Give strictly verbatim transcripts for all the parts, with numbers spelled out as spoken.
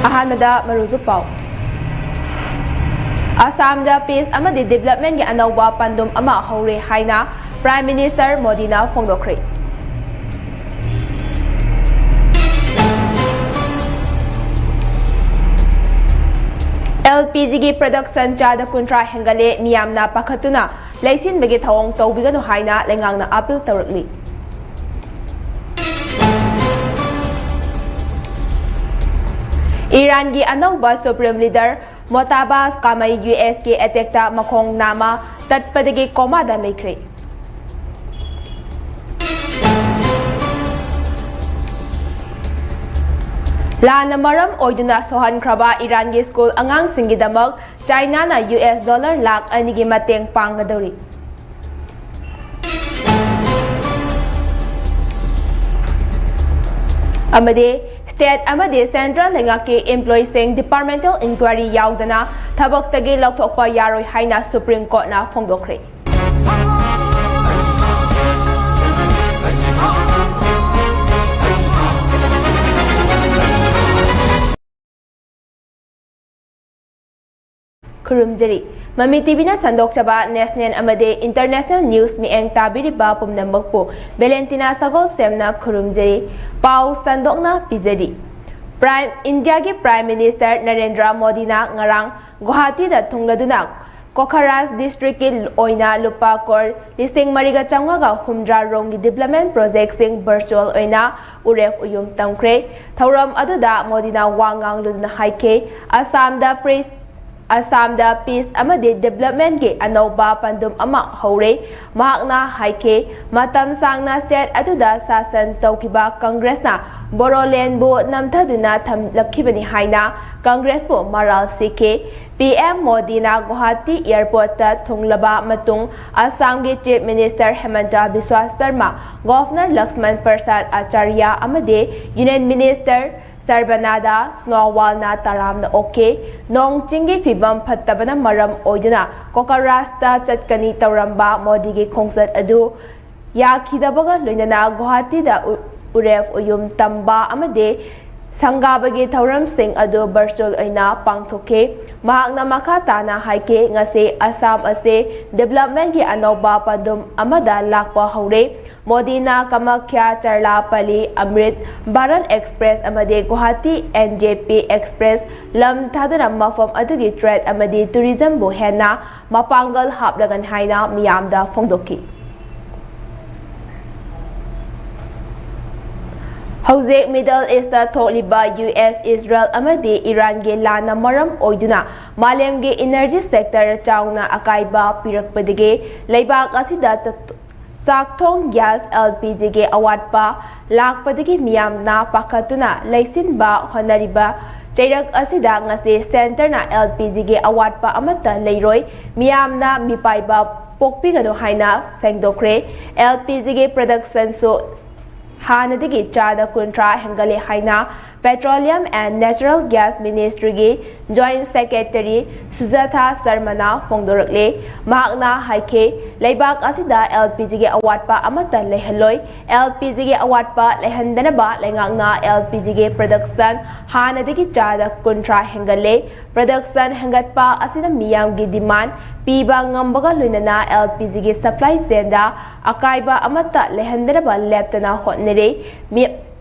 ꯑꯍꯥꯟꯕꯗ ꯃꯔꯨꯑꯣꯏꯕ ꯄꯥꯎ꯫ ꯑꯁꯥꯝꯗ peace ꯑꯃꯗꯤ developmentꯀꯤ ꯑꯅꯧꯕ ꯄꯥꯟꯗꯝ ꯑꯃ ꯍꯧꯔꯦ ꯍꯥꯏꯅ Prime Minister ꯃꯣꯗꯤꯅ ꯐꯣꯡꯗꯣꯛꯈ꯭ꯔꯦ꯫ LPGꯒꯤ production ꯆꯥꯗ ꯀꯨꯟꯊ꯭ꯔꯥ ꯍꯦꯟꯒꯠꯂꯦ, ꯃꯤꯌꯥꯝꯅ ꯄꯥꯈꯠꯇꯨꯅ ꯂꯩꯁꯤꯟꯕꯒꯤ ꯊꯧꯑꯣꯡ ꯇꯧꯕꯤꯒꯅꯨ ꯍꯥꯏꯅ ꯂꯩꯉꯥꯛꯅ appeal ꯇꯧꯔꯛꯂꯤ꯫ ꯏꯔꯥꯟꯒꯤ ꯑꯅꯧꯕ Supreme Leader ꯃꯣꯇꯥꯕꯥ ꯀꯥꯃꯩ USꯀꯤ attackꯇ ꯃꯈꯣꯡ ꯅꯥꯝꯃ ꯇꯠꯄꯗꯒꯤ comaꯗ ꯂꯩꯈ꯭ꯔꯦ꯫ ꯂꯥꯟꯅ ꯃꯔꯝ ꯑꯣꯏꯗꯨꯅ ꯁꯣꯛꯍꯟꯈ꯭ꯔꯕ ꯏꯔꯥꯟꯒꯤ school ꯑꯉꯥꯡꯁꯤꯡꯒꯤꯗꯃꯛ Chinaꯅ US dollar ꯂꯥꯈ ꯑꯅꯤꯒꯤ ꯃꯇꯦꯡ ꯄꯥꯡꯒꯗꯧꯔꯤ꯫ ꯑꯃꯗꯤ state ꯑꯃꯗꯤ central ꯂꯩꯉꯥꯛꯀꯤ employeeꯁꯤꯡ departmental inquiry ꯌꯥꯎꯗꯅ ꯊꯕꯛꯇꯒꯤ ꯂꯧꯊꯣꯛꯄ ꯌꯥꯔꯣꯏ ꯍꯥꯏꯅ Supreme Courtꯅ ꯐꯣꯡꯗꯣꯛꯈ꯭ꯔꯦ꯫ ꯈꯨꯔꯨꯝꯖꯔꯤ꯫ ꯃꯃꯤ TVꯅ ꯁꯟꯗꯣꯛꯆꯕ national ꯑꯃꯗꯤ international news ꯃꯤꯠꯌꯦꯡ ꯇꯥꯕꯤꯔꯤꯕ ꯄꯨꯝꯅꯃꯛꯄꯨ Valentina ꯁꯒꯣꯜꯁꯦꯝꯅ ꯈꯨꯔꯨꯝꯖꯔꯤ꯫ ꯄꯥꯎ ꯁꯟꯗꯣꯛꯅ ꯄꯤꯖꯔꯤ꯫ Prime, ꯏꯟꯗꯤꯌꯥꯒꯤ Prime Minister ꯅꯔꯦꯟꯗ꯭ꯔ ꯃꯣꯗꯤꯅ ꯉꯔꯥꯡ ꯒꯨꯋꯥꯍꯥꯇꯤꯗ ꯊꯨꯡꯂꯗꯨꯅ ꯀꯣꯈꯔꯥꯖ districtꯀꯤ ꯑꯣꯏꯅ ꯂꯨꯄꯥ ꯀꯣꯔ ꯂꯤꯁꯤꯡ ꯃꯔꯤꯒ ꯆꯥꯝꯃꯉꯥꯒ ꯍꯨꯝꯗ꯭ꯔꯥ ꯔꯣꯝꯒꯤ development projectꯁꯤꯡ virtual ꯑꯣꯏꯅ ꯎꯔꯦꯞ ꯎꯌꯨꯝ ꯇꯝꯈ꯭ꯔꯦ꯫ ꯊꯧꯔꯝ ꯑꯗꯨꯗ ꯃꯣꯗꯤꯅ ꯋꯥ ꯉꯥꯡꯂꯗꯨꯅ ꯍꯥꯏꯈꯤ, ꯑꯁꯥꯝꯗ peace, ꯑꯁꯥꯝꯗ peace ꯑꯃꯗꯤ developmentꯀꯤ ꯑꯅꯧꯕ ꯄꯥꯟꯗꯝ ꯑꯃ ꯍꯧꯔꯦ꯫ ꯃꯍꯥꯛꯅ ꯍꯥꯏꯈꯤ, ꯃꯇꯝ ꯁꯥꯡꯅ state ꯑꯗꯨꯗ ꯁꯥꯁꯟ ꯇꯧꯈꯤꯕ Congressꯅ ꯕꯣꯔꯣꯂꯦꯟꯕꯨ ꯅꯝꯊꯗꯨꯅ ꯊꯝꯂꯛꯈꯤꯕꯅꯤ ꯍꯥꯏꯅ Congressꯄꯨ ꯃꯔꯥꯜ ꯁꯤꯈꯤ꯫ PM ꯃꯣꯗꯤꯅ ꯒꯨꯋꯥꯍꯥꯇꯤ airportꯇ ꯊꯨꯡꯂꯕ ꯃꯇꯨꯡ ꯑꯁꯥꯝꯒꯤ Chief Minister ꯍꯦꯃꯟꯇ ꯕꯤꯁ꯭ꯋꯥ Sharma, Governor Lakshman ꯄ꯭ꯔꯁꯥꯗ ꯑꯆꯥꯔꯌ ꯑꯃꯗꯤ Union Minister ꯁꯔꯕꯥꯅꯟꯗ ꯁꯣꯅꯣꯋꯥꯜꯅ ꯇꯔꯥꯝꯅ ꯑꯣꯛꯈꯤ꯫ ꯅꯣꯡ ꯆꯤꯡꯒꯤ ꯐꯤꯕꯝ ꯐꯠꯇꯕꯅ ꯃꯔꯝ ꯑꯣꯏꯗꯨꯅ ꯀꯣꯀꯔꯥꯖꯇ ꯆꯠꯀꯅꯤ ꯇꯧꯔꯝꯕ ꯃꯣꯗꯤꯒꯤ ꯈꯣꯡꯆꯠ ꯑꯗꯨ ꯌꯥꯈꯤꯗꯕꯒ ꯂꯣꯏꯅꯅ ꯒꯨꯋꯥꯍꯥꯇꯤꯗ ꯎ-, ꯎꯔꯦꯞ ꯎꯌꯨꯝ ꯇꯝꯕ ꯑꯃꯗꯤ ꯁꯪꯒꯥꯕꯒꯤ ꯊꯧꯔꯝꯁꯤꯡ ꯑꯗꯨ virtual ꯑꯣꯏꯅ ꯄꯥꯡꯊꯣꯛꯈꯤ꯫ ꯃꯍꯥꯛꯅ ꯃꯈꯥ ꯇꯥꯅ ꯍꯥꯏꯈꯤ, "ꯉꯁꯤ ꯑꯁꯥꯝ ꯑꯁꯤ development ꯒꯤ ꯑꯅꯧꯕ ꯄꯟꯗꯨꯝ ꯑꯃꯗ ꯂꯥꯛꯄ ꯍꯧꯔꯦ꯫ ꯃꯣꯗꯤꯅ ꯀꯃꯈ꯭ꯌꯥ, ꯆꯔꯂꯥꯄꯜꯂꯤ, ꯑꯃ꯭ꯔꯤꯠ ꯚꯥꯔꯠ ꯑꯦꯛꯁꯄ꯭ꯔꯦꯁ ꯑꯃꯗꯤ Guwahati N J P Express ꯂꯝ ꯊꯥꯗꯨꯅ ꯃꯐꯝ ꯑꯗꯨꯒꯤ trade ꯑꯃꯗꯤ tourism ꯕꯨ ꯍꯦꯟꯅ ꯃꯄꯥꯡꯒꯜ ꯍꯥꯞꯂꯒꯅꯤ" ꯍꯥꯏꯅ ꯃꯤꯌꯥꯝꯗ ꯐꯣꯡꯗꯣꯛꯈꯤ꯫ ꯍꯧꯖꯤꯛ Middle East ꯇ ꯊꯣꯛꯂꯤꯕ U S, Israel ꯑꯃꯗꯤ ꯏꯔꯥꯟꯒꯤ ꯂꯥꯟꯅ ꯃꯔꯝ ꯑꯣꯏꯗꯨꯅ ꯃꯥꯂꯦꯝꯒꯤ energy sector ꯆꯥꯎꯅ ꯑꯀꯥꯏꯕ ꯄꯤꯔꯛꯄꯗꯒꯤ ꯂꯩꯕꯥꯛ ꯑꯁꯤꯗ ꯆꯠ-, ꯆꯥꯛꯊꯣꯡ gas L P G ꯒꯤ ꯑꯋꯥꯠꯄ ꯂꯥꯛꯄꯗꯒꯤ ꯃꯤꯌꯥꯝꯅ ꯄꯥꯈꯠꯇꯨꯅ ꯂꯩꯁꯤꯟꯕ ꯍꯣꯠꯅꯔꯤꯕ ꯆꯩꯔꯛ ꯑꯁꯤꯗ ꯉꯁꯤ centre ꯅ L P G ꯒꯤ ꯑꯋꯥꯠꯄ ꯑꯃꯠꯇ ꯂꯩꯔꯣꯏ, ꯃꯤꯌꯥꯝꯅ ꯃꯤꯄꯥꯏꯕ ꯄꯣꯛꯄꯤꯒꯅꯨ ꯍꯥꯏꯅ ꯁꯦꯡꯗꯣꯛꯈ꯭ꯔꯦ꯫ L P G ꯒꯤ production ꯁꯨ ꯍꯥꯟꯅꯗꯒꯤ ꯆꯥꯗ ꯀꯨꯟꯊ꯭ꯔꯥ ꯍꯦꯟꯒꯠꯂꯦ ꯍꯥꯏꯅ Petroleum and Natural Gas Ministry ꯒꯤ Joint Secretary ꯁꯨꯖꯥꯊꯥ ꯁꯔꯃꯅ ꯐꯣꯡꯗꯣꯔꯛꯂꯦ꯫ ꯃꯍꯥꯛꯅ ꯍꯥꯏꯈꯤ, ꯂꯩꯕꯥꯛ ꯑꯁꯤꯗ L P G ꯒꯤ ꯑꯋꯥꯠꯄ ꯑꯃꯠꯇ ꯂꯩꯍꯜꯂꯣꯏ꯫ L P G ꯒꯤ ꯑꯋꯥꯠꯄ ꯂꯩꯍꯟꯗꯅꯕ ꯂꯩꯉꯥꯛꯅ L P G ꯒꯤ production ꯍꯥꯟꯅꯗꯒꯤ ꯆꯥꯗ ꯀꯨꯟꯊ꯭ꯔꯥ ꯍꯦꯟꯒꯠꯂꯦ꯫ Production ꯍꯦꯟꯒꯠꯄ ꯑꯁꯤꯅ ꯃꯤꯌꯥꯝꯒꯤ demand ꯄꯤꯕ ꯉꯝꯕꯒ ꯂꯣꯏꯅꯅ L P G ꯒꯤ supply chain ꯗ ꯑꯀꯥꯏꯕ ꯑꯃꯠꯇ ꯂꯩꯍꯟꯗꯅꯕ ꯂꯦꯞꯇꯅ ꯍꯣꯠꯅꯔꯤ꯫ ꯃꯤ-,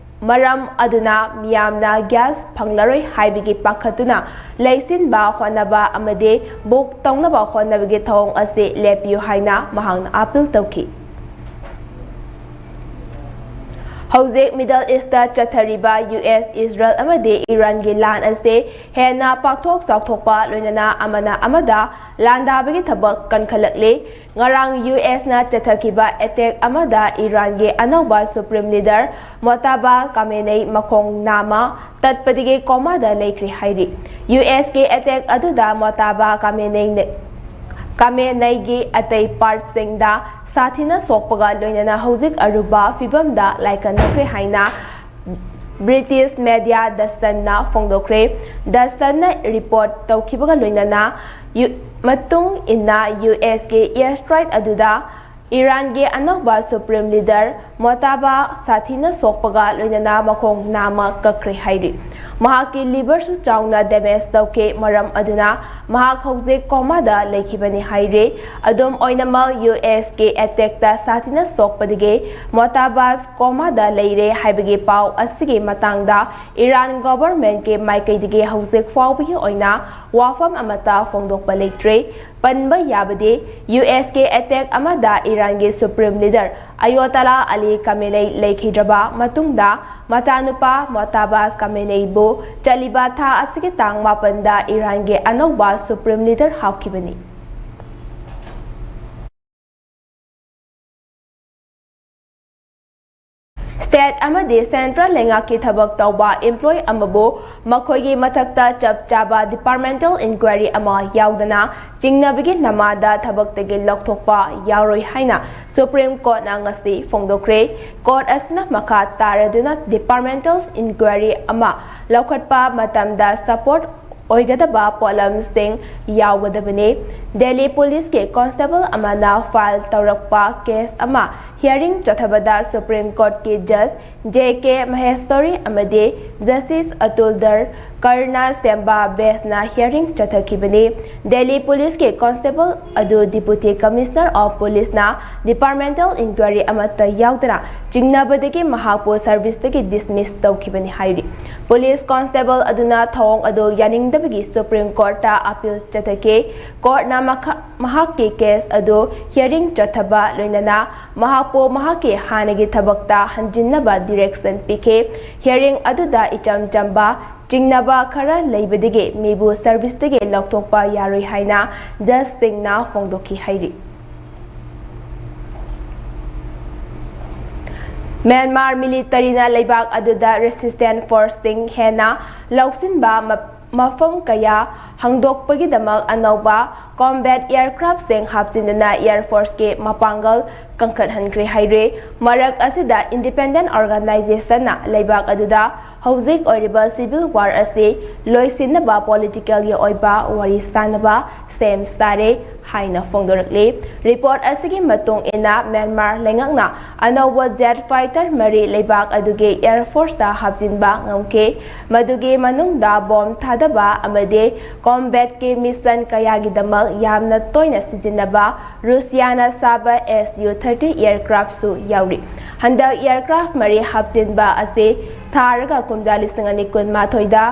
ꯃꯔꯝ ꯑꯗꯨꯅ ꯃꯤꯌꯥꯝꯅ gas ꯐꯪꯂꯔꯣꯏ ꯍꯥꯏꯕꯒꯤ ꯄꯥꯈꯠꯇꯨꯅ ꯂꯩꯁꯤꯟꯕ ꯍꯣꯠꯅꯕ ꯑꯃꯗꯤ book ꯇꯧꯅꯕ ꯍꯣꯠꯅꯕꯒꯤ ꯊꯧꯑꯣꯡ ꯑꯁꯤ ꯂꯦꯞꯄꯤꯌꯨ ꯍꯥꯏꯅ ꯃꯍꯥꯛꯅ appeal ꯇꯧꯈꯤ꯫ ꯍꯧꯖꯤꯛ Middle East ꯇ ꯆꯠꯊꯔꯤꯕ U S, Israel ꯑꯃꯗꯤ ꯏꯔꯥꯟꯒꯤ ꯂꯥꯟ ꯑꯁꯤ ꯍꯦꯟꯅ ꯄꯥꯛꯊꯣꯛ ꯆꯥꯎꯊꯣꯛꯄ ꯂꯣꯏꯅꯅ ꯑꯃꯅ ꯑꯃꯗ ꯂꯥꯟꯗꯥꯕꯒꯤ ꯊꯕꯛ ꯀꯟꯈꯠꯂꯛꯂꯤ꯫ ꯉꯔꯥꯡ U S ꯅ ꯆꯠꯊꯈꯤꯕ attack ꯑꯃꯗ ꯏꯔꯥꯟꯒꯤ ꯑꯅꯧꯕ Supreme Leader ꯃꯣꯇꯥꯕꯥ ꯀꯥꯃꯦꯅꯩ ꯃꯈꯣꯡ ꯅꯥꯝꯃ ꯇꯠꯄꯗꯒꯤ coma ꯗ ꯂꯩꯈ꯭ꯔꯦ ꯍꯥꯏꯔꯤ꯫ U S ꯀꯤ attack ꯑꯗꯨꯗ ꯃꯣꯇꯥꯕꯥ ꯀꯥꯃꯦꯅꯩ, ꯀꯥꯃꯦꯅꯩꯒꯤ ꯑꯇꯩ part ꯁꯤꯡꯗ ꯁꯥꯊꯤꯅ ꯁꯣꯛꯄꯒ ꯂꯣꯏꯅꯅ ꯍꯧꯖꯤꯛ ꯑꯔꯨꯕ ꯐꯤꯚꯝꯗ ꯂꯥꯏꯀꯠꯅꯈ꯭ꯔꯦ ꯍꯥꯏꯅ British media The Sun ꯅ ꯐꯣꯡꯗꯣꯛꯈ꯭ꯔꯦ꯫ The Sun ꯅ report ꯇꯧꯈꯤꯕꯒ ꯂꯣꯏꯅꯅ ꯌꯨ-, ꯃꯇꯨꯡ ꯏꯟꯅ U S ꯀꯤ air strike ꯑꯗꯨꯗ ꯏꯔꯥꯟꯒꯤ ꯑꯅꯧꯕ ꯁꯨꯄ꯭ꯔꯤꯝ ꯂꯤꯗꯔ ꯃꯣꯇꯥꯕꯥ ꯁꯥꯊꯤꯅ ꯁꯣꯛꯄꯒ ꯂꯣꯏꯅꯅ ꯃꯈꯣꯡ ꯅꯥꯝꯃ ꯀꯛꯈ꯭ꯔꯦ ꯍꯥꯏꯔꯤ꯫ ꯃꯍꯥꯛꯀꯤ ꯂꯤꯚꯔꯁꯨ ꯆꯥꯎꯅ ꯗꯦꯃꯦꯖ ꯇꯧꯈꯤ꯫ ꯃꯔꯝ ꯑꯗꯨꯅ ꯃꯍꯥꯛ ꯍꯧꯖꯤꯛ ꯀꯣꯃꯥꯗ ꯂꯩꯈꯤꯕꯅꯤ ꯍꯥꯏꯔꯤ꯫ ꯑꯗꯨꯝ ꯑꯣꯏꯅꯃꯛ, ꯌꯨ ꯑꯦꯁꯀꯤ ꯑꯦꯇꯦꯛꯇ ꯁꯥꯊꯤꯅ ꯁꯣꯛꯄꯗꯒꯤ ꯃꯣꯇꯥꯕꯥꯁ ꯀꯣꯃꯥꯗ ꯂꯩꯔꯦ ꯍꯥꯏꯕꯒꯤ ꯄꯥꯎ ꯑꯁꯤꯒꯤ ꯃꯇꯥꯡꯗ ꯏꯔꯥꯟ ꯒꯣꯚꯔꯟꯃꯦꯟꯠꯀꯤ ꯃꯥꯏꯀꯩꯗꯒꯤ ꯍꯧꯖꯤꯛ ꯐꯥꯎꯕꯒꯤ ꯑꯣꯏꯅ ꯋꯥꯐꯝ ꯑꯃꯠꯇ ꯐꯣꯡꯗꯣꯛꯄ ꯂꯩꯇ꯭ꯔꯤ꯫ ꯄꯟꯕ ꯌꯥꯕꯗꯤ, ꯌꯨ ꯑꯦꯁꯀꯤ ꯑꯦꯇꯦꯛ ꯑꯃꯗ ꯏꯔꯥꯟꯒꯤ ꯁꯨꯄ꯭ꯔꯤꯝ ꯂꯤꯗꯔ ꯑꯌꯣꯇꯥꯂꯥ ꯑꯂꯤ ꯀꯥꯃꯦꯅꯦꯏ ꯂꯩꯈꯤꯗ꯭ꯔꯕ ꯃꯇꯨꯡꯗ, ꯃꯆꯥꯅꯨꯄꯥ ꯃꯣꯇꯥꯕꯥꯁ ꯀꯥꯃꯦꯅꯦꯏꯕꯨ ꯆꯠꯂꯤꯕ ꯊꯥ ꯑꯁꯤꯒꯤ ꯇꯥꯡ ꯃꯥꯄꯟꯗ ꯏꯔꯥꯟꯒꯤ ꯑꯅꯧꯕ ꯁꯨꯄ꯭ꯔꯤꯝ ꯂꯤꯗꯔ ꯍꯥꯞꯈꯤꯕꯅꯤ꯫ ꯁ꯭ꯇꯦꯠ ꯑꯃꯗꯤ ꯁꯦꯟꯇ꯭ꯔꯦꯜ ꯂꯩꯉꯥꯛꯀꯤ ꯊꯕꯛ ꯇꯧꯕ ꯏꯝꯄ꯭ꯂꯣꯌꯤ ꯑꯃꯕꯨ ꯃꯈꯣꯏꯒꯤ ꯃꯊꯛꯇ ꯆꯞ ꯆꯥꯕ ꯗꯤꯄꯥꯔꯠꯃꯦꯟꯇꯦꯜ ꯏꯟꯀ꯭ꯋꯥꯏꯔꯤ ꯑꯃ ꯌꯥꯎꯗꯅ ꯆꯤꯡꯅꯕꯒꯤ ꯅꯃꯥꯗ ꯊꯕꯛꯇꯒꯤ ꯂꯧꯊꯣꯛꯄ ꯌꯥꯎꯔꯣꯏ ꯍꯥꯏꯅ ꯁꯨꯄ꯭ꯔꯤꯝ ꯀꯣꯔꯠꯅ ꯉꯁꯤ ꯐꯣꯡꯗꯣꯛꯈ꯭ꯔꯦ꯫ ꯀꯣꯔꯠ ꯑꯁꯤꯅ ꯃꯈꯥ ꯇꯥꯔꯗꯨꯅ ꯗꯤꯄꯥꯔꯠꯃꯦꯟꯇꯦꯜ ꯏꯟꯀ꯭ꯋꯥꯏꯔꯤ ꯑꯃ ꯂꯧꯈꯠꯄ ꯃꯇꯝꯗ ꯁꯄꯣꯔꯠ ꯑꯣꯏꯒꯗꯕ ꯄꯣꯠꯂꯝꯁꯤꯡ ꯌꯥꯎꯒꯗꯕꯅꯤ꯫ ꯗꯦꯜꯂꯤ ꯄꯨꯂꯤꯁꯀꯤ ꯀꯣꯟꯁꯇꯦꯕꯜ ꯑꯃꯅ ꯐꯥꯏꯜ ꯇꯧꯔꯛꯄ ꯀꯦꯁ ꯑꯃ ꯍꯤꯌꯥꯔꯤꯡ ꯆꯠꯊꯕꯗ ꯁꯨꯄ꯭ꯔꯤꯝ ꯀꯣꯔꯠꯀꯤ ꯖꯖ ꯖꯦ ꯀꯦ ꯃꯍꯦꯁꯇꯣꯔꯤ ꯑꯃꯗꯤ ꯖꯁꯇꯤꯁ ꯑꯇꯨꯜ ꯗꯔ ꯀꯔꯅ ꯁꯦꯝꯕ ꯕꯦꯟꯁꯅ ꯍꯤꯌꯥꯔꯤꯡ ꯆꯠꯊꯈꯤꯕꯅꯤ꯫ ꯗꯦꯜꯂꯤ ꯄꯨꯂꯤꯁꯀꯤ ꯀꯣꯟꯁꯇꯦꯕꯜ ꯑꯗꯨ ꯗꯤꯄꯨꯇꯤ ꯀꯃꯤꯁꯅꯔ ꯑꯣꯐ ꯄꯨꯂꯤꯁꯅ ꯗꯤꯄꯥꯔꯠꯃꯦꯟꯇꯦꯜ ꯏꯟꯀ꯭ꯋꯥꯏꯔꯤ ꯑꯃꯠꯇ ꯌꯥꯎꯗꯅ ꯆꯤꯡꯅꯕꯗꯒꯤ ꯃꯍꯥꯛꯄꯨ ꯁꯔꯚꯤꯁꯇꯒꯤ ꯗꯤꯁꯃꯤꯁ ꯇꯧꯈꯤꯕꯅꯤ ꯍꯥꯏꯔꯤ꯫ ꯄꯨꯂꯤꯁ ꯀꯣꯟꯁꯇꯦꯕꯜ ꯑꯗꯨꯅ ꯊꯧꯑꯣꯡ ꯑꯗꯨ ꯌꯥꯅꯤꯡꯗꯕꯒꯤ ꯁꯨꯄ꯭ꯔꯤꯝ ꯀꯣꯔꯠꯇ ꯑꯄꯤꯜ ꯆꯠꯊꯈꯤ꯫ ꯀꯣꯔꯠꯅ ꯃꯈꯥ-, ꯃꯍꯥꯛꯀꯤ ꯀꯦꯁ ꯑꯗꯨ ꯍꯤꯌꯥꯔꯤꯡ ꯆꯠꯊꯕ ꯂꯣꯏꯅꯅ ꯃꯍꯥꯛꯄꯨ ꯃꯍꯥꯛꯀꯤ ꯍꯥꯟꯅꯒꯤ ꯊꯕꯛꯇ ꯍꯟꯖꯤꯟꯅꯕ ꯗꯤꯔꯦꯛꯁꯟ ꯄꯤꯈꯤ꯫ ꯍꯤꯌꯥꯔꯤꯡ ꯑꯗꯨꯗ ꯏꯆꯝ ꯆꯝꯕ ꯆꯤꯡꯅꯕ ꯈꯔ ꯂꯩꯕꯗꯒꯤ ꯃꯤꯕꯨ ꯁꯔꯚꯤꯁꯇꯒꯤ ꯂꯧꯊꯣꯛꯄ ꯌꯥꯔꯣꯏ ꯍꯥꯏꯅ ꯖꯖꯁꯤꯡꯅ ꯐꯣꯡꯗꯣꯛꯈꯤ ꯍꯥꯏꯔꯤ꯫ ꯃ꯭ꯌꯥꯟꯃꯥꯔ ꯃꯤꯂꯤꯇꯔꯤꯅ ꯂꯩꯕꯥꯛ ꯑꯗꯨꯗ ꯔꯦꯁꯤꯁꯇꯦꯟ ꯐꯣꯔꯁꯁꯤꯡ ꯍꯦꯟꯅ ꯂꯧꯁꯤꯟꯕ ꯃ-, ꯃꯐꯝ ꯀꯌꯥ ꯍꯥꯡꯗꯣꯛꯄꯒꯤꯗꯃꯛ ꯑꯅꯧꯕ ꯀꯣꯝꯕꯦꯠ ꯑꯦꯌꯔꯀ꯭ꯔꯥꯐꯁꯤꯡ ꯍꯥꯞꯆꯤꯟꯗꯨꯅ ꯑꯦꯌꯔ ꯐꯣꯔꯁꯀꯤ ꯃꯄꯥꯡꯒꯜ ꯀꯟꯈꯠꯍꯟꯈ꯭ꯔꯦ ꯍꯥꯏꯔꯦ꯫ ꯃꯔꯛ ꯑꯁꯤꯗ, ꯏꯟꯗꯤꯄꯦꯟꯗꯦꯟ ꯑꯣꯔꯒꯅꯥꯏꯖꯦꯁꯟꯅ ꯂꯩꯕꯥꯛ ꯑꯗꯨꯗ ꯍꯧꯖꯤꯛ ꯑꯣꯏꯔꯤꯕ ꯁꯤꯚꯤꯜ ꯋꯥꯔ ꯑꯁꯤ ꯂꯣꯏꯁꯤꯟꯅꯕ ꯄꯣꯂꯤꯇꯤꯀꯦꯜꯒꯤ ꯑꯣꯏꯕ ꯋꯥꯔꯤ ꯁꯥꯅꯕ ꯁꯦꯝ ꯁꯥꯔꯦ꯫ ꯍꯥꯏꯅ ꯐꯣꯡꯗꯣꯔꯛꯂꯤ꯫ ꯔꯤꯄꯣꯔꯠ ꯑꯁꯤꯒꯤ ꯃꯇꯨꯡ ꯏꯟꯅ, ꯃ꯭ꯌꯥꯟꯃꯥꯔ ꯂꯩꯉꯥꯛꯅ ꯑꯅꯧꯕ ꯖꯦꯠ ꯐꯥꯏꯇꯔ ꯃꯔꯤ ꯂꯩꯕꯥꯛ ꯑꯗꯨꯒꯤ ꯑꯦꯌꯔ ꯐꯣꯔꯁꯇ ꯍꯥꯞꯆꯤꯟꯕ ꯉꯝꯈꯤ꯫ ꯃꯗꯨꯒꯤ ꯃꯅꯨꯡꯗ ꯕꯣꯝ ꯊꯥꯗꯕ ꯑꯃꯗꯤ ꯀꯣꯝꯕꯦꯠꯀꯤ ꯃꯤꯁꯟ ꯀꯌꯥꯒꯤꯗꯃꯛ ꯌꯥꯝꯅ ꯇꯣꯏꯅ ꯁꯤꯖꯤꯟꯅꯕ ꯔꯨꯁꯤꯌꯥꯅ ꯁꯥꯕ ꯑꯦꯁ ꯌꯨ ꯊꯥꯔꯇꯤ ꯑꯦꯌꯔꯀ꯭ꯔꯥꯐꯁꯨ ꯌꯥꯎꯔꯤ꯫ ꯍꯟꯗꯛ ꯑꯦꯌꯔꯀ꯭ꯔꯥꯐ ꯃꯔꯤ ꯍꯥꯞꯆꯤꯟꯕ ꯑꯁꯤ ꯊꯥꯔꯒ ꯀꯨꯝꯖꯥ ꯂꯤꯁꯤꯡ ꯑꯅꯤ ꯀꯨꯟꯃꯥꯊꯣꯏꯗ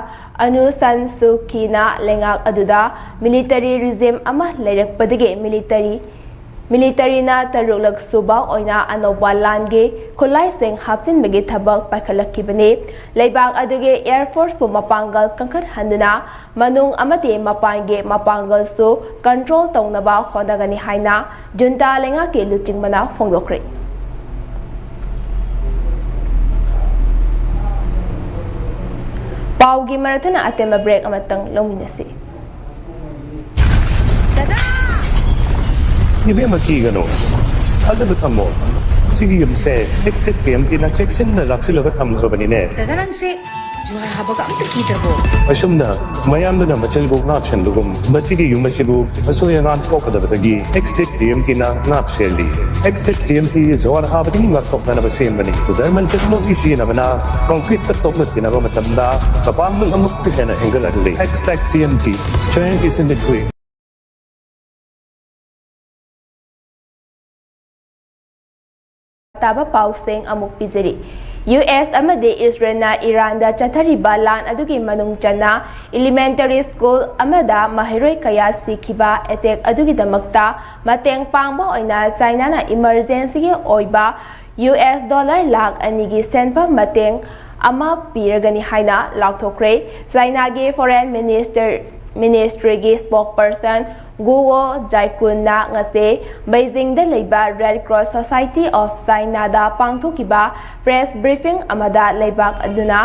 ꯑꯅꯨ ꯁꯟ ꯁꯨ ꯀꯤꯅ ꯂꯩꯉꯥꯛ ꯑꯗꯨꯗ ꯃꯤꯂꯤꯇꯔꯤ ꯔꯤꯖꯤꯝ ꯑꯃ ꯂꯩꯔꯛꯄꯗꯒꯤ ꯃꯤꯂꯤꯇꯔꯤ, ꯃꯤꯂꯤꯇꯔꯤꯅ ꯇꯔꯨꯛꯂꯛ ꯁꯨꯕ ꯑꯣꯏꯅ ꯑꯅꯧꯕ ꯂꯥꯟꯒꯤ ꯈꯨꯠꯂꯥꯏꯁꯤꯡ ꯍꯥꯞꯆꯤꯟꯕꯒꯤ ꯊꯕꯛ ꯄꯥꯏꯈꯠꯂꯛꯈꯤꯕꯅꯤ꯫ ꯂꯩꯕꯥꯛ ꯑꯗꯨꯒꯤ ꯑꯦꯌꯔ ꯐꯣꯔꯁꯄꯨ ꯃꯄꯥꯡꯒꯜ ꯀꯟꯈꯠꯍꯟꯗꯨꯅ ꯃꯅꯨꯡ ꯑꯃꯗꯤ ꯃꯄꯥꯟꯒꯤ ꯃꯄꯥꯡꯒꯜꯁꯨ ꯀꯟꯇ꯭ꯔꯣꯜ ꯇꯧꯅꯕ ꯍꯣꯠꯅꯒꯅꯤ ꯍꯥꯏꯅ ꯖꯨꯟꯇꯥ ꯂꯩꯉꯥꯛꯀꯤ ꯂꯨꯆꯤꯡꯕꯅ ꯐꯣꯡꯗꯣꯛꯈ꯭ꯔꯦ꯫ ꯄꯥꯎꯒꯤ ꯃꯔꯛꯊꯠꯅ ꯑꯇꯦꯟꯕ ꯕ꯭ꯔꯦꯛ ꯑꯃꯇꯪ ꯂꯧꯃꯤꯟꯅꯁꯤ꯫ ꯏꯕꯦꯝꯃ, ꯀꯤꯒꯅꯨ, ꯊꯥꯖꯕ ꯊꯝꯃꯣ꯫ ꯁꯤꯒꯤ ꯌꯨꯝꯁꯦ ꯑꯦꯛꯁꯇꯦꯛ ꯇꯤ ꯑꯦꯝ ꯇꯤꯅ ꯆꯦꯛꯁꯤꯟꯅ ꯂꯥꯛꯁꯤꯜꯂꯒ ꯊꯝꯈ꯭ꯔꯕꯅꯤꯅꯦ꯫ ꯗꯗꯥ, ꯅꯪꯁꯦ ꯖꯨꯍꯥꯔ ꯍꯥꯕꯒ ꯑꯝꯇ ꯀꯤꯗ꯭ꯔꯕꯣ? ꯑꯁꯨꯝꯅ ꯃꯌꯥꯝꯗꯨꯅ ꯃꯆꯤꯜꯕꯨ ꯉꯥꯛ ꯁꯦꯟꯕꯒꯨꯝ, ꯃꯁꯤꯒꯤ ꯌꯨꯝ ꯑꯁꯤꯕꯨ ꯑꯁꯣꯏ ꯑꯉꯥꯝ ꯊꯣꯛꯀꯗꯕꯗꯒꯤ ꯑꯦꯛꯁꯇꯦꯛ ꯇꯤ ꯑꯦꯝ ꯇꯤꯅ ꯉꯥꯛ ꯁꯦꯜꯂꯤ꯫ ꯑꯦꯛꯁꯇꯦꯛ ꯇꯤ ꯑꯦꯝ ꯇꯤ ꯖꯨꯍꯥꯔ ꯍꯥꯕꯗꯒꯤ ꯉꯥꯛꯊꯣꯛꯅꯅꯕ ꯁꯦꯝꯕꯅꯤ꯫ ꯖꯔꯃꯟ ꯇꯦꯛꯅꯣꯂꯣꯖꯤ ꯁꯤꯖꯤꯟꯅꯕꯅ ꯀꯣꯟꯀ꯭ꯔꯤꯠꯇ ꯇꯣꯛꯅ ꯇꯤꯟꯅꯕ ꯃꯇꯝꯗ ꯃꯄꯥꯡꯒꯜ ꯑꯃꯨꯛꯀ ꯍꯦꯟꯅ ꯍꯦꯟꯒꯠꯍꯜꯂꯤ꯫ Xtech T M T, strength is in the grit. ꯇꯥꯕ ꯄꯥꯎꯁꯤꯡ ꯑꯃꯨꯛ ꯄꯤꯖꯔꯤ꯫ ꯌꯨ ꯑꯦꯁ ꯑꯃꯗꯤ ꯏꯁꯔꯦꯜꯅ ꯏꯔꯥꯟꯗ ꯆꯠꯊꯔꯤꯕ ꯂꯥꯟ ꯑꯗꯨꯒꯤ ꯃꯅꯨꯡ ꯆꯟꯅ ꯏꯂꯤꯃꯦꯟꯇꯔꯤ ꯁ꯭ꯀꯨꯜ ꯑꯃꯗ ꯃꯍꯩꯔꯣꯏ ꯀꯌꯥ ꯁꯤꯈꯤꯕ ꯑꯦꯇꯦꯛ ꯑꯗꯨꯒꯤꯗꯃꯛꯇ ꯃꯇꯦꯡ ꯄꯥꯡꯕ ꯑꯣꯏꯅ ꯆꯥꯏꯅꯥꯅ ꯏꯃꯔꯖꯦꯟꯁꯤꯒꯤ ꯑꯣꯏꯕ ꯌꯨ ꯑꯦꯁ ꯗꯣꯂꯔ ꯂꯥꯈ ꯑꯅꯤꯒꯤ ꯁꯦꯟꯐꯝ ꯃꯇꯦꯡ ꯑꯃ ꯄꯤꯔꯒꯅꯤ ꯍꯥꯏꯅ ꯂꯥꯎꯊꯣꯛꯈ꯭ꯔꯦ꯫ ꯆꯥꯏꯅꯥꯒꯤ ꯐꯣꯔꯦꯟ ꯃꯤꯅꯤꯁꯇꯔ, ꯃꯤꯅꯤꯁꯇ꯭ꯔꯤꯒꯤ ꯁ꯭ꯄꯣꯛꯄꯔꯁꯟ ꯒꯨꯋꯣ ꯖꯥꯏꯀꯨꯟꯅ ꯉꯁꯤ ꯕꯩꯖꯤꯡꯗ ꯂꯩꯕ ꯔꯦꯗ ꯀ꯭ꯔꯣꯁ ꯁꯣꯁꯥꯏꯇꯤ ꯑꯣꯐ ꯆꯥꯏꯅꯥꯗ ꯄꯥꯡꯊꯣꯛꯈꯤꯕ ꯄ꯭ꯔꯦꯁ ꯕ꯭ꯔꯤꯐꯤꯡ ꯑꯃꯗ ꯂꯩꯕꯥꯛ ꯑꯗꯨꯅ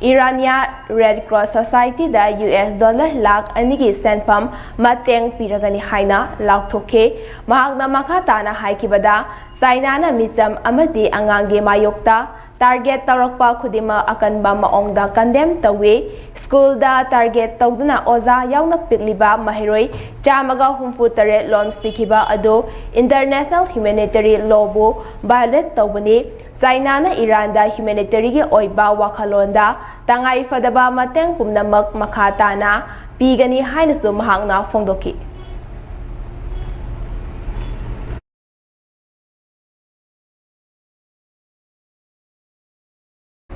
ꯏꯔꯥꯅꯤꯌꯥ ꯔꯦꯗ ꯀ꯭ꯔꯣꯁ ꯁꯣꯁꯥꯏꯇꯤꯗ ꯌꯨ ꯑꯦꯁ ꯗꯣꯂꯔ ꯂꯥꯈ ꯑꯅꯤꯒꯤ ꯁꯦꯟꯐꯝ ꯃꯇꯦꯡ ꯄꯤꯔꯒꯅꯤ ꯍꯥꯏꯅ ꯂꯥꯎꯊꯣꯛꯈꯤ꯫ ꯃꯍꯥꯛꯅ ꯃꯈꯥ ꯇꯥꯅ ꯍꯥꯏꯈꯤꯕꯗ, ꯆꯥꯏꯅꯥꯅ ꯃꯤꯆꯝ ꯑꯃꯗꯤ ꯑꯉꯥꯡꯒꯤ ꯃꯥꯌꯣꯛꯇ Target ꯇꯧꯔꯛꯄ ꯈꯨꯗꯤꯡꯃꯛ ꯑꯀꯟꯕ ꯃꯑꯣꯡꯗ condemn ꯇꯧꯏ꯫ ꯁ꯭ꯀꯨꯜꯗ target ꯇꯧꯗꯨꯅ ꯑꯣꯖꯥ ꯌꯥꯎꯅ ꯄꯤꯛꯂꯤꯕ ꯃꯍꯩꯔꯣꯏ ꯆꯥꯝꯃꯒ ꯍꯨꯝꯐꯨ ꯇꯔꯦꯠ ꯂꯣꯝ ꯁꯤꯈꯤꯕ ꯑꯗꯨ international humanitary lawꯕꯨ violate ꯇꯧꯕꯅꯤ꯫ ꯆꯥꯏꯅꯥꯅ ꯏꯔꯥꯟꯗ humanitaryꯒꯤ ꯑꯣꯏꯕ ꯋꯥꯈꯜꯂꯣꯟꯗ ꯇꯉꯥꯏ ꯐꯗꯕ ꯃꯇꯦꯡ ꯄꯨꯝꯅꯃꯛ ꯃꯈꯥ ꯇꯥꯅ ꯄꯤꯒꯅꯤ ꯍꯥꯏꯅꯁꯨ ꯃꯍꯥꯛꯅ ꯐꯣꯡꯗꯣꯛꯈꯤ꯫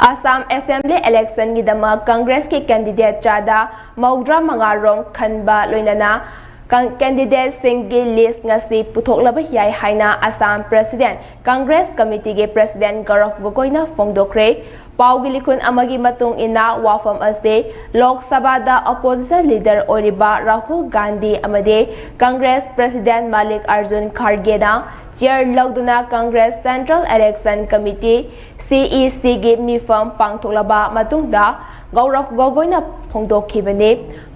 ꯑꯁꯥꯝ Assembly electionꯒꯤꯗꯃꯛ Congressꯀꯤ candidate ꯆꯥꯗ ꯃꯧꯗ꯭ꯔꯥ ꯃꯉꯥ ꯔꯣꯝ ꯈꯟꯕ ꯂꯣꯏꯅꯅ ꯀꯪ-, candidateꯁꯤꯡꯒꯤ list ꯉꯁꯤ ꯄꯨꯊꯣꯛꯂꯕ ꯌꯥꯏ ꯍꯥꯏꯅ ꯑꯁꯥꯝ President Congress Committeeꯒꯤ President ꯒꯧꯔꯚ ꯒꯣꯒꯣꯏꯅ ꯐꯣꯡꯗꯣꯛꯈ꯭ꯔꯦ꯫ ꯄꯥꯎꯒꯤ ꯂꯤꯈꯨꯟ ꯑꯃꯒꯤ ꯃꯇꯨꯡ ꯏꯟꯅ, ꯋꯥꯐꯝ ꯑꯁꯤ ꯂꯣꯛ ꯁꯚꯥꯗ opposition leader ꯑꯣꯏꯔꯤꯕ ꯔꯥꯍꯨꯜ ꯒꯥꯟꯙꯤ ꯑꯃꯗꯤ Congress President ꯃꯥꯜꯂꯤꯛ ꯑꯔꯖꯨꯟ ꯈꯥꯔꯒꯦꯅ chair ꯂꯧꯗꯨꯅ Congress Central Election Committee, CECꯒꯤ ꯃꯤꯐꯝ ꯄꯥꯡꯊꯣꯛꯂꯕ ꯃꯇꯨꯡꯗ ꯒꯧꯔꯚ ꯒꯣꯒꯣꯏꯅ ꯐꯣꯡꯗꯣꯛꯈꯤꯕꯅꯤ꯫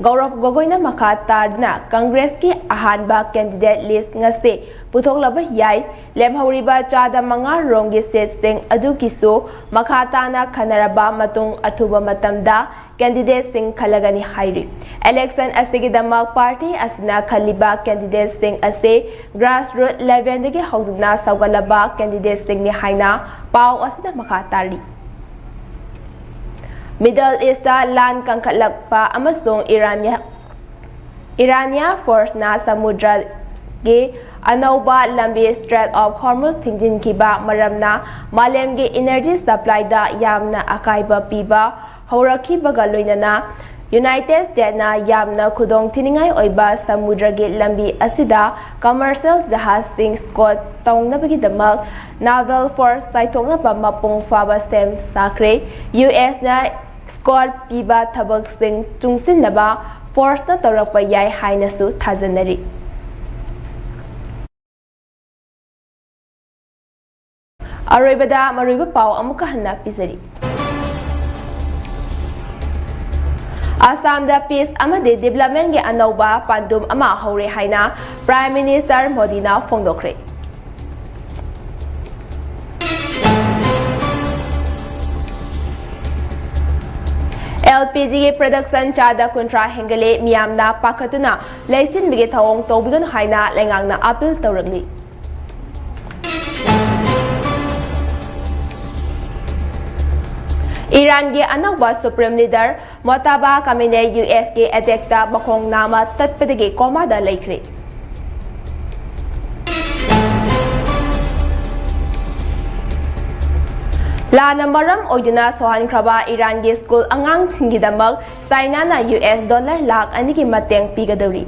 ꯒꯧꯔꯚ ꯒꯣꯒꯣꯏꯅ ꯃꯈꯥ ꯇꯥꯗꯨꯅ Congressꯀꯤ ꯑꯍꯥꯟꯕ candidate list ꯉꯁꯤ ꯄꯨꯊꯣꯛꯂꯕ ꯌꯥꯏ꯫ ꯂꯦꯝꯍꯧꯔꯤꯕ ꯆꯥꯗ ꯃꯉꯥ ꯔꯣꯝꯒꯤ seatꯁꯤꯡ ꯑꯗꯨꯒꯤꯁꯨ ꯃꯈꯥ ꯇꯥꯅ ꯈꯟꯅꯔꯕ ꯃꯇꯨꯡ ꯑꯊꯨꯕ ꯃꯇꯝꯗ candidateꯁꯤꯡ ꯈꯜꯂꯒꯅꯤ ꯍꯥꯏꯔꯤ꯫ Election ꯑꯁꯤꯒꯤꯗꯃꯛ party ꯑꯁꯤꯅ ꯈꯜꯂꯤꯕ candidateꯁꯤꯡ ꯑꯁꯤ grassroot levelꯗꯒꯤ ꯍꯧꯗꯨꯅ ꯁꯧꯒꯠꯂꯕ candidateꯁꯤꯡꯅꯤ ꯍꯥꯏꯅ ꯄꯥꯎ ꯑꯁꯤꯗ ꯃꯈꯥ ꯇꯥꯔꯤ꯫ Middle Eastꯇ ꯂꯥꯟ ꯀꯟꯈꯠꯂꯛꯄ ꯑꯃꯁꯨꯡ ꯏꯔꯥꯟ Iranian forceꯅ ꯁꯃꯨꯗ꯭ꯔꯒꯤ ꯑꯅꯧꯕ ꯂꯝꯕꯤ Strait of Hormuz ꯊꯤꯡꯖꯤꯟꯈꯤꯕ ꯃꯔꯝꯅ ꯃꯥꯂꯦꯝꯒꯤ energy supplyꯗ ꯌꯥꯝꯅ ꯑꯀꯥꯏꯕ ꯄꯤꯕ ꯍꯧꯔꯛꯈꯤꯕꯒ ꯂꯣꯏꯅꯅ, United Statesꯅ ꯌꯥꯝꯅ ꯈꯨꯗꯣꯡꯊꯤꯅꯤꯡꯉꯥꯏ ꯑꯣꯏꯕ ꯁꯃꯨꯗ꯭ꯔꯒꯤ ꯂꯝꯕꯤ ꯑꯁꯤꯗ commercial ꯖꯍꯥꯖꯁꯤꯡ escort ꯇꯧꯅꯕꯒꯤꯗꯃꯛ naval force ꯆꯥꯏꯊꯣꯛꯅꯕ ꯃꯄꯨꯡ ꯐꯥꯕ ꯁꯦꯝ ꯁꯥꯈ꯭ꯔꯦ꯫ USꯅ escort ꯄꯤꯕ ꯊꯕꯛꯁꯤꯡ ꯆꯨꯡꯁꯤꯟꯅꯕ forceꯅ ꯇꯧꯔꯛꯄ ꯌꯥꯏ ꯍꯥꯏꯅꯁꯨ ꯊꯥꯖꯅꯔꯤ꯫ ꯑꯔꯣꯏꯕꯗ ꯃꯔꯨꯑꯣꯏꯕ ꯄꯥꯎ ꯑꯃꯨꯛꯀ ꯍꯟꯅ ꯄꯤꯖꯔꯤ꯫ ꯑꯁꯥꯝꯗ peace ꯑꯃꯗꯤ developmentꯀꯤ ꯑꯅꯧꯕ ꯄꯥꯟꯗꯨꯝ ꯑꯃ ꯍꯧꯔꯦ ꯍꯥꯏꯅ Prime Minister ꯃꯣꯗꯤꯅ ꯐꯣꯡꯗꯣꯛꯈ꯭ꯔꯦ꯫ ꯑꯦꯜ ꯄꯤ ꯖꯤꯒꯤ production ꯆꯥꯗ ꯀꯨꯟꯊ꯭ꯔꯥ ꯍꯦꯟꯒꯠꯂꯦ, ꯃꯤꯌꯥꯝꯅ ꯄꯥꯈꯠꯇꯨꯅ ꯂꯩꯁꯤꯟꯕꯒꯤ ꯊꯧꯑꯣꯡ ꯇꯧꯕꯤꯒꯅꯨ ꯍꯥꯏꯅ ꯂꯩꯉꯥꯛꯅ appeal ꯇꯧꯔꯛꯂꯤ꯫ ꯏꯔꯥꯟꯒꯤ ꯑꯅꯧꯕ supreme leader ꯃꯣꯇꯥꯕꯥ ꯀꯥꯃꯤꯅꯦ ꯌꯨ ꯑꯦꯁꯀꯤ attackꯇ ꯃꯈꯣꯡ ꯅꯥꯝꯃ ꯇꯠꯄꯗꯒꯤ ꯀꯣꯃꯥꯗ ꯂꯩꯈ꯭ꯔꯦ꯫ ꯂꯥꯟꯅ ꯃꯔꯝ ꯑꯣꯏꯗꯨꯅ ꯁꯣꯛꯍꯟꯈ꯭ꯔꯕ ꯏꯔꯥꯟꯒꯤ ꯁ꯭ꯀꯨꯜ ꯑꯉꯥꯡꯁꯤꯡꯒꯤꯗꯃꯛ ꯆꯥꯏꯅꯥꯅ ꯌꯨ ꯑꯦꯁ ꯗꯣꯂꯔ ꯂꯥꯈ ꯑꯅꯤꯒꯤ ꯃꯇꯦꯡ ꯄꯤꯒꯗꯧꯔꯤ꯫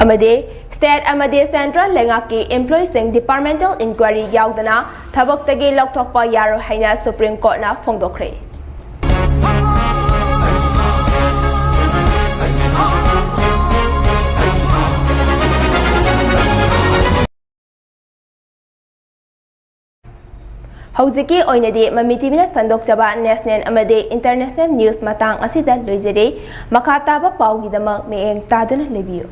ꯑꯃꯗꯤ state ꯑꯃꯗꯤ central ꯂꯩꯉꯥꯛꯀꯤ employeeꯁꯤꯡ departmental inquiry ꯌꯥꯎꯗꯅ ꯊꯕꯛꯇꯒꯤ ꯂꯧꯊꯣꯛꯄ ꯌꯥꯔꯣꯏ ꯍꯥꯏꯅ Supreme Courtꯅ ꯐꯣꯡꯗꯣꯛꯈ꯭ꯔꯦ꯫ ꯍꯧꯖꯤꯛꯀꯤ ꯑꯣꯏꯅꯗꯤ ꯃꯃꯤ ꯇꯤꯚꯤꯅ ꯁꯟꯗꯣꯛꯆꯕ national ꯑꯃꯗꯤ international news ꯃꯇꯥꯡ ꯑꯁꯤꯗ ꯂꯣꯏꯖꯔꯦ꯫ ꯃꯈꯥ ꯇꯥꯕ ꯄꯥꯎꯒꯤꯗꯃꯛ ꯃꯤꯠꯌꯦꯡ ꯇꯥꯗꯨꯅ ꯂꯩꯕꯤꯌꯨ꯫